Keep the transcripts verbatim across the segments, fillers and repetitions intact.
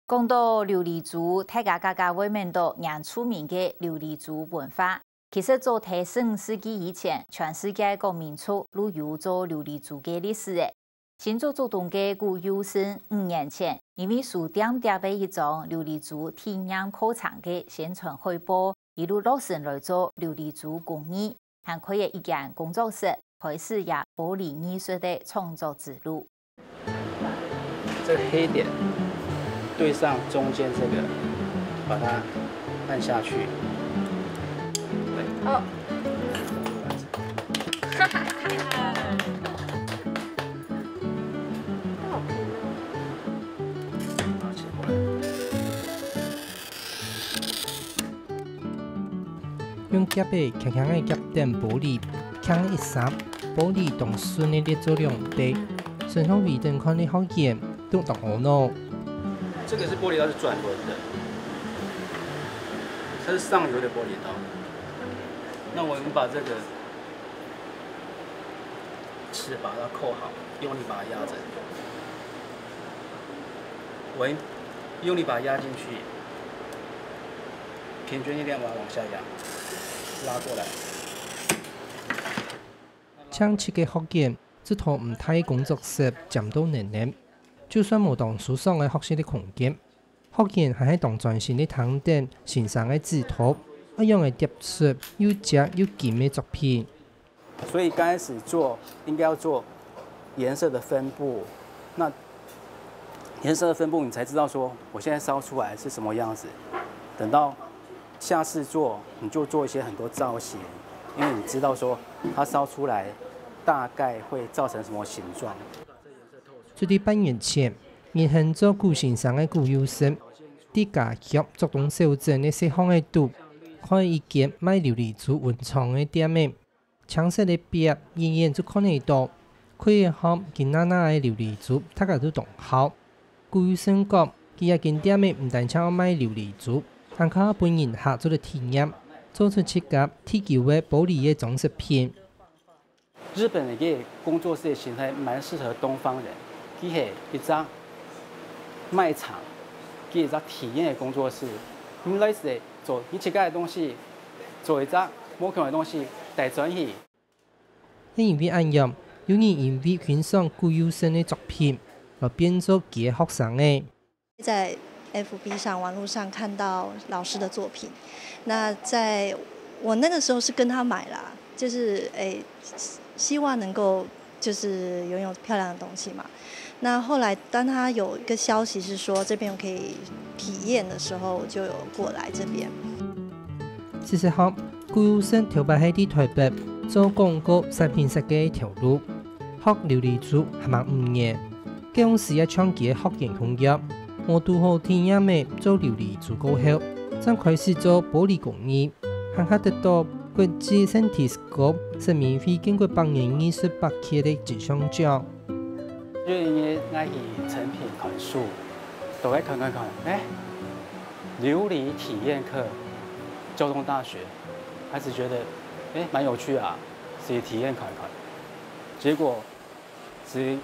講到琉璃珠，大家較較會愐到原住民个琉璃珠文化。其實早在十五世紀以前，全世界各民族都有做琉璃珠个歷史了。新竹竹東个古友勝五年前，因為書店貼了一張琉璃珠體驗課程个宣傳海報，佢就落成來做琉璃珠工藝，還開了一間工作室，開始這玻璃藝術个創作之路。 這個黑點對上中間這個，把它按下去。對。哦。好好看哦。好，切過來。 用夾仔輕輕仔夾等玻璃，鏘一聲，玻璃當順仔裂做兩塊，身上圍等看个學員都當阿腦。這個是玻璃刀，是轉輪的，它是上游的玻璃刀。那我們把這個 是把它扣好，用力把它壓着。喂，用力把它壓進去，平均力量把它往下壓，拉過來。青七个學員，這套毋大个工作室佔到淰淰，就算無當舒爽个學習个空間， 學員還係當專心个聽等先生个指導，恁樣仔疊出又靚又金个作品。所以剛開始做應該要做顏色的分布，那顏色的分布你才知道說我現在燒出來是什麼樣子。等到下次做，你就做一些很多造型，因為你知道說它燒出來大概會造成什麼形狀。 就在半年前，日行做古先生个古友勝，在家鄉竹東小鎮个細巷仔肚，開一間賣琉璃珠文創个店仔。青色个壁，遠遠就看得到，開一盒金娜娜个琉璃珠，大家都當好。古友勝講，佢這間店仔毋單淨賣琉璃珠，還較分人客做得體驗，做出自家地球个玻璃个裝飾品。 日本的一個工作室的形態蠻適合東方人，佢係一隻賣場，佢一隻體驗的工作室。你來這做你自家的東西，做一隻無共樣的東西帶轉去。係因為恁樣，有人因為欣賞古友勝个作品，來變做佢个學生仔。 在F B上、網路上看到老師的作品，那在我那個時候是跟他買啦，就是誒，希望能夠就是擁有漂亮的東西嘛。那後來當他有一個消息是說這邊可以體驗的時候，就有過來這邊。事實上，古友勝頭擺係在台北做廣告產品設計頭路，學琉璃珠還吂五年， 該央時也像佢个學員共樣，無堵好體驗仔做琉璃珠過後，正開始做玻璃工藝，還較得到國際Santisco殖民會建國百年藝術八K个金像獎。就因為𠊎去誠品看書，都會看看看，哎，琉璃體驗課，交通大學，開始覺得，哎，蠻有趣啊，所以體驗看看。結果 只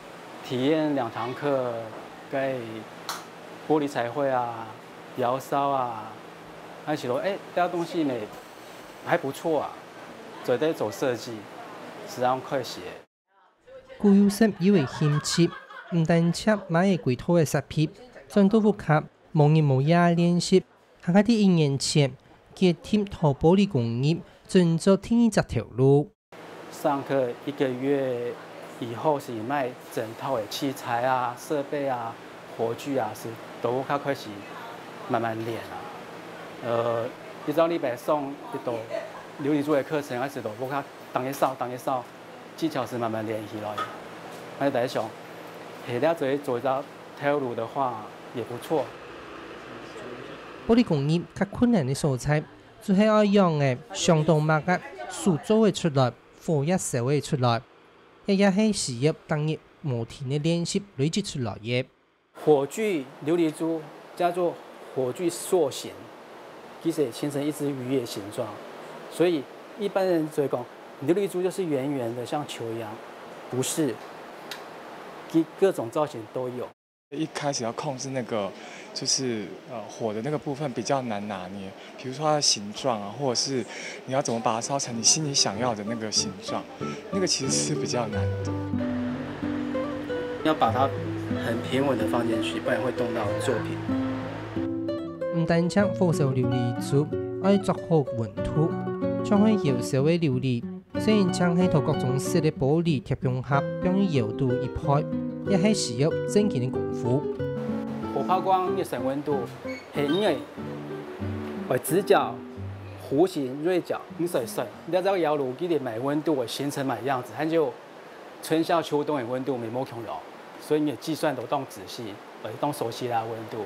體驗兩堂課，該玻璃彩繪啊、窯燒啊，還覺得，哎，這東西呢，還不錯啊，做得做設計，實際上可惜。古友勝有个興趣，毋單淨買个歸套个設備，轉到屋下，無日無夜練習，還較在一年前，決定討玻璃工藝，準做第二隻頭路。 上課一個月以後，係買整套个器材啊、設備啊、火具啊，係都較開始慢慢練啊。呃，一隻禮拜上一到琉璃珠个課程，還係都較當一掃、當一掃，技巧係慢慢練起來。還係大家想，係了做做一隻頭路个話，也不錯。玻璃工藝較困難个所在，就係愛仰仔想到麼个手做會出來， 火也燒會出來，這也係需要逐日無停个練習累積出來个。火炬琉璃珠叫做火炬塑形，其實形成一隻魚的形狀，所以一般人只會講琉璃珠就是圓圓的，像球一樣，不是，其各種造型都有。 一開始要控制那個就是呃火的那个部分比较难拿捏，比如说它的形状啊，或者是你要怎么把它烧成你心里想要的那个形状，那个其实是比较难的。要把它很平稳的放进去，不然会冻到作品。毋單淨火燒琉璃珠，愛捉好溫度，像係窯燒个琉璃，雖然淨係同各種色个玻璃貼共下，放入窯肚一焙，也係需要正經个功夫。火拋光，你个溫度，係你个直角、弧形、銳角，你算算，你知道窯爐佢个乜溫度會形成乜樣子，還有春夏秋冬个溫度乜無共樣，所以你个計算都當仔細，呃，當熟悉啦溫度。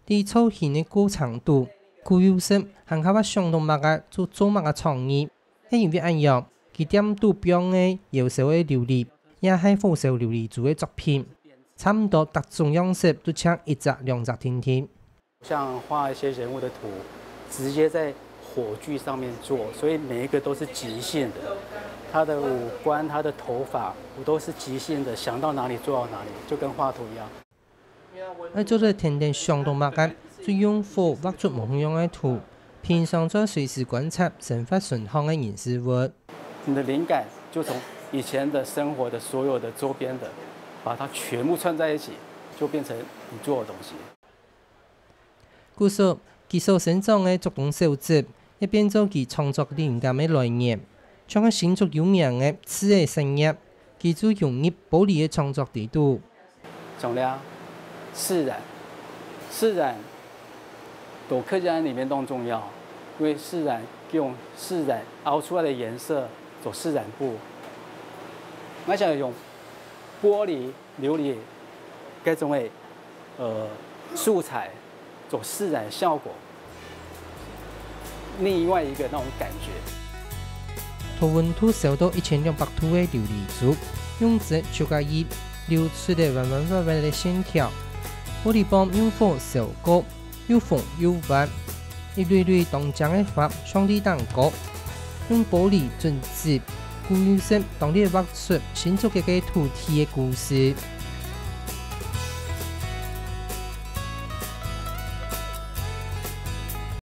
在造型个過程肚，古有生還較會想到麼个就做麼个創意，係因為恁樣，佢店肚放个窯燒个琉璃，也係火燒琉璃珠个作品，差毋多逐種樣式都請一隻兩隻定定。像畫一些人物的圖，直接在火炬上面做，所以每一個都是即興的。他的五官、他的头发，我都是即兴的，想到哪里做到哪里，就跟画图一样。愛做得定定想到麼个，就用火畫出無共樣个圖，平常再隨時觀察生活脣項个人事物。你的靈感就從以前的生活的所有的周邊的，把它全部串在一起，就變成你做的東西。故所，佢所生長个竹東小鎮，也變做佢創作靈感个來源。像係新竹有名个刺仔產業，佢就融入玻璃个創作裡肚。像這樣，自然，自然，在客家人裡面當重要，因為自然用自然凹出來的顏色做自然布。我想用玻璃、琉璃這種的呃素材做自然效果，另外一個那種感覺。同溫度燒到一千兩百度个琉璃珠，用紙揤啊揤，流出个彎彎彎彎个線條。玻璃棒用火燒過，又紅又滑，一蕊蕊當靚个花上在頂高，用玻璃準紙，古有生當然畫出新竹這个土地个故事。